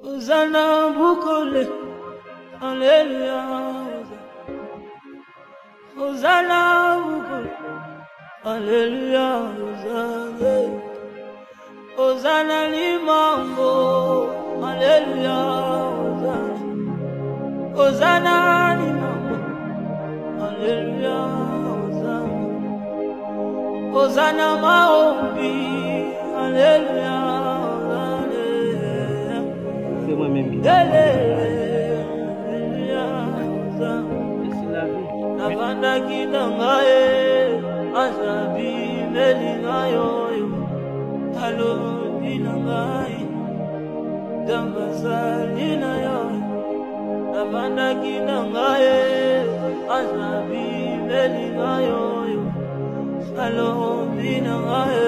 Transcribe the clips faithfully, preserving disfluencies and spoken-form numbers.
Ozana bukole, aleluya. Ozana bukole, aleluya. Ozana, Ozana limambo, aleluya. Ozana, Ozana limambo, aleluya. Ozana, Ozana maombi, aleluya. Ozana, se mwen menm ki ta pale. Aleluya, Ozana. Mèsi lavi. Navanda kinanga e, azabi melinga yo yo. Alo binanga e, damba salina yo. Navanda kinanga e, azabi melinga yo yo. Alo binanga e,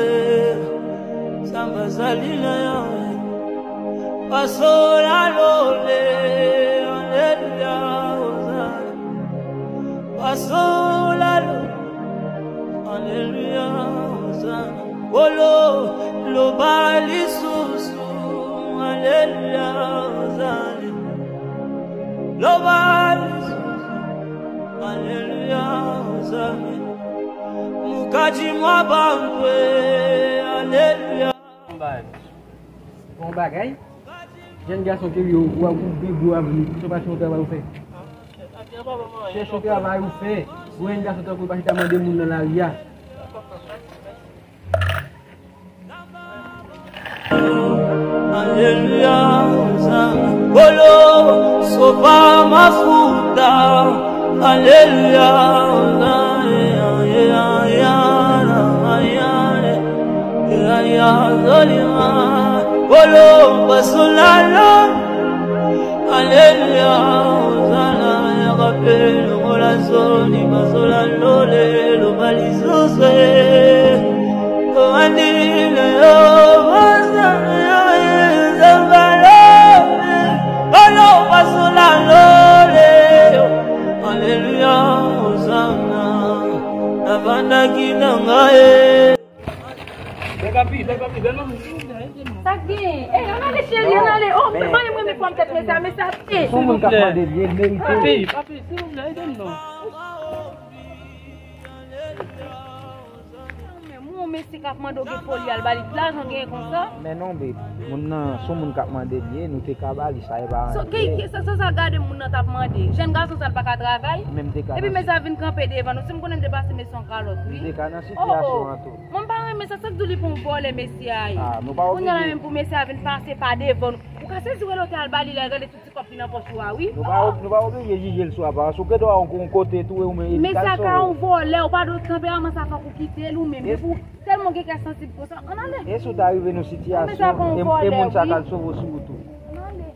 samba salina yo. Paso la lole, aleluya, Ozana. Paso la lole, aleluya, Ozana. Olo, loba lisusu, aleluya, Ozana. Loba lisusu, aleluya, Ozana. Mukaji mwa bambwe, aleluya. Bon bagay. Jèn gason ke yo, w ap ouvri bouch avni, se pa yon travay ou fè. Chèche yon travay ou fè. Ou jèn gason tankou pa chita mande moun nan lari a. Aleluya, Ozana. Olo, sopa mafuta. Aleluya, Ozana. Aleluya, Ozana. Olo, pasolalo. Aleluya, Ozana, ya kapelo, mola zoni, pasola lole, lo balizose. Lo andile, yo, Ozana, ya, ya, zambalo, olo, pasola lole. Aleluya, Ozana, navanda kinanga e. Bèl papi, bèl papi, bèl manmi, silvouplè, ede m non. Sa k genyen? Ey, ann ale, cheri, ann ale. Oh, m pa renmen fanm tèt mesi a, mesi a, ey. Son moun k ap mande l ye, l merite. Papi, papi, silvouplè, ede m non. Men, yon mesye k ap mande w gen foli al ba li, lajan genyen konsa? Men non, babe. Moun nan, son moun k ap mande l ye, nou te ka ba li, sa e pa anyen. Ki, ki, sa, sa, sa gade moun nan t ap mande. Jèn gason sa l pa ka travay? Men m te ka nan. Epi mesye a vin kanpe devan nou. Si m konnen m te pase mesye yon kalòt, wi. M te ka nan sitiyasyon an tou. Mwen m pa renmen sa, sa k di w li pa yon vòlè mesye a ye. Ah, nou pa oblije. Kounye a la menm pou mesye a vin pase pa devan nou. Ou ka sezi wè lè w te al ba li la, gade tout ti kòb ki nan pòch ou a, wi. Nou pa, nou pa oblije jije l sou aparans. Ou gen dwa yon kote tou e ou menm. Mesye a ka yon vòlè, ou pa dwe kanpe, manman sa fòk ou kite l ou menm. Depi w tèlman gen kè sansib konsa, ann ale. E si w ta rive nan sitiyasyon, e, e moun sa ka al sove w sou wout ou. Ann ale.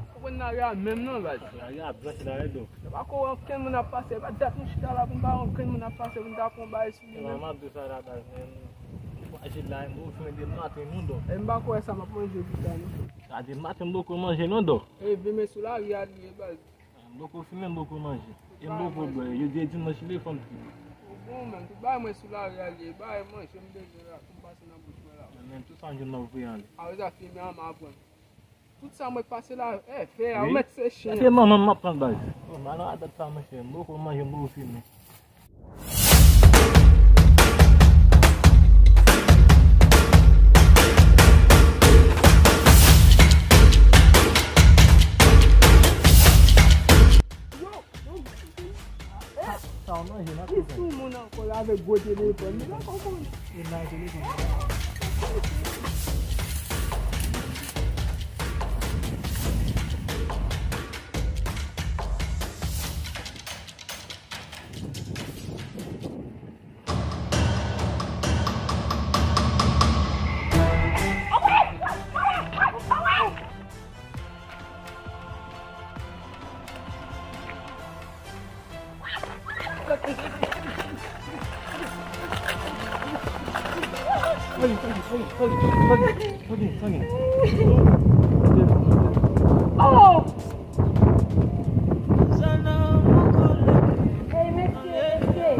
Ou konn lari a menm non, baz. Lari a blanch, lari dò. Yo pa ko wè okenn moun ap pase. Pa dat nou chita la pou n pa wè okenn moun ap pase, pou n ta pran bagay sou li menm. Mama dou sa la baz, men. Fwajil la, m ouvri de maten, non, dò. E m pa ko wè sa m ap manje pita, non. Sa de maten, m poko manje, non, dò. E vin men sou lari a li ye, baz. M poko fimen, m poko manje. E m poko bwè. Jodi e dimanch, li fanm ki. Bon, men, tout bagay mwen sou lari a li ye. Bagay manje, m bezwen la, pou m pase nan bouch mwen la. Men, tout sa m jwenn, m ap voye ale. Apre sa, fimen an, m ap pran. Tout sa mwen pase la, eh, fè a, ou mèt se chen. Se manman m ap pran baz. Oh, m al nan adat sa, monchè. M poko manje, m poko fimen. Yo, yo, Sa w manje nan kouzen? Li sou moun ankò la avèk gwo telefòn. Li nan kòkòy. Li nan telefòn. Oh! Hey, mesye, mesye,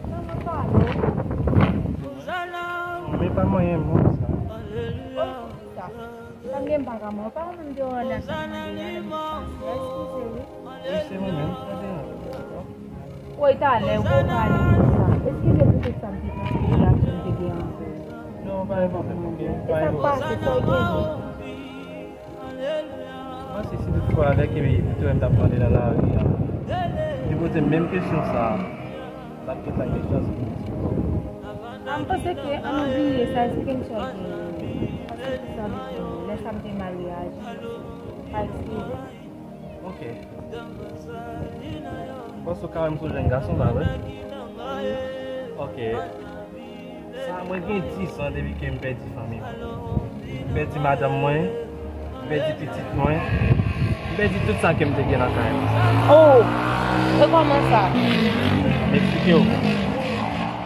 sa nou pale? Men pa manyen moun sa. Sa m gen m pa Mwen pa menm te wè lè sa mande a lè m te pase. Eskize wi. Wi, se mwen menm. Pa deranje, dakò? Woy, talè ou pale konsa. Eskize pou tout sa m te pase, pou sa m te gen anvè. Non, pa gen pwoblèm, ok. E sa k pase, sa w genyen? Mwen se si tout fwa lè ke li te wè m t ap mande nan lari a, li poze m menm kesyon sa a, m t ap gentan gen chans pou m di. A, m panse ke an nou bliye sa, esplike m sa w genyen. Paske sa w di pou mwen, lè sa m te mal reyaji. Pa eskize. Ok. Paske w ka wè m se yon jèn gason, pa vre? Ok. Sa, mwen gen dis an depi ke m pèdi fanmi m. M pèdi madanm mwen, m pèdi pitit mwen, m pèdi tout sa ke m te gen nan kay mwen. Oh! E kòman sa? M eksplike w.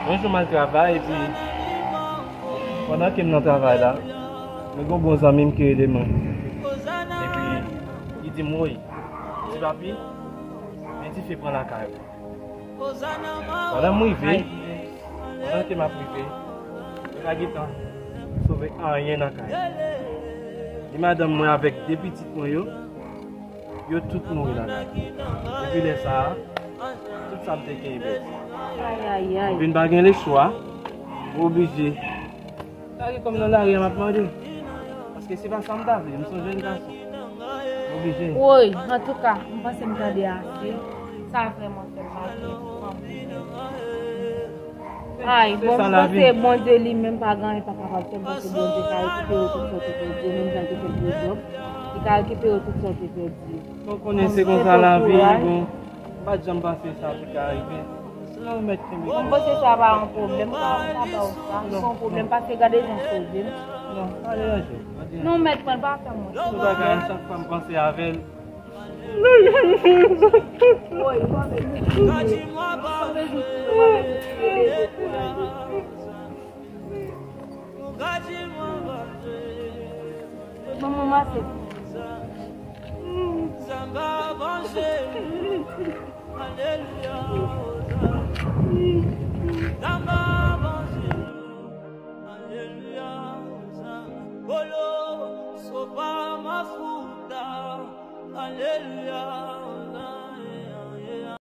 Yon jou m al travay, epi pandan ke m nan travay la, mwen gen yon bon zanmi m ki rele mwen. Epi, li di m, woy, ti papi, men dife pran lakay ou. Pandan m rive, pandan ke m ap rive, yo pa gentan sove anyen nan kay. Ni madanm mwen avèk de pitit mwen yo, yo tout mouri lakay. Depi lè sa a, tout sa m te genyen pèdi. Ayayay. M vin pa gen lechwa, m oblije lage kò m nan lari a, m ap mande. Paske se pa sa m ta vle, m se yon jèn gason. M oblije. Woy, antouka, m panse m tande ase. Sa vrèman fè m mal. Ay, Se bon, sa m lavi. Panse Bondye li menm pa gen anyen pa kapab fè m, paske Bondye ka rekipere tout sa w te pèdi, menm jan l te fè Jozèf, li ka rekipere tout sa w te pèdi. Bon, konnen se konsa lavi, bon, m pa t janm panse sa te ka rive. Sinon, ou mèt kenbe. Bon, m panse sa pa yon pwoblèm, m pa, m pa ba w sa, se yon pwoblèm, paske gade jan w sove m. Non, pa deranje, pa deranje. Non, mèt mwen, pa fè mwen. Tout bagay, chak fwa m panse avè l, Woy, pa bezwen kriye. Pa bezwen kriye, pa bezwen kriye, dekouraje. Manman mase. Aleluya.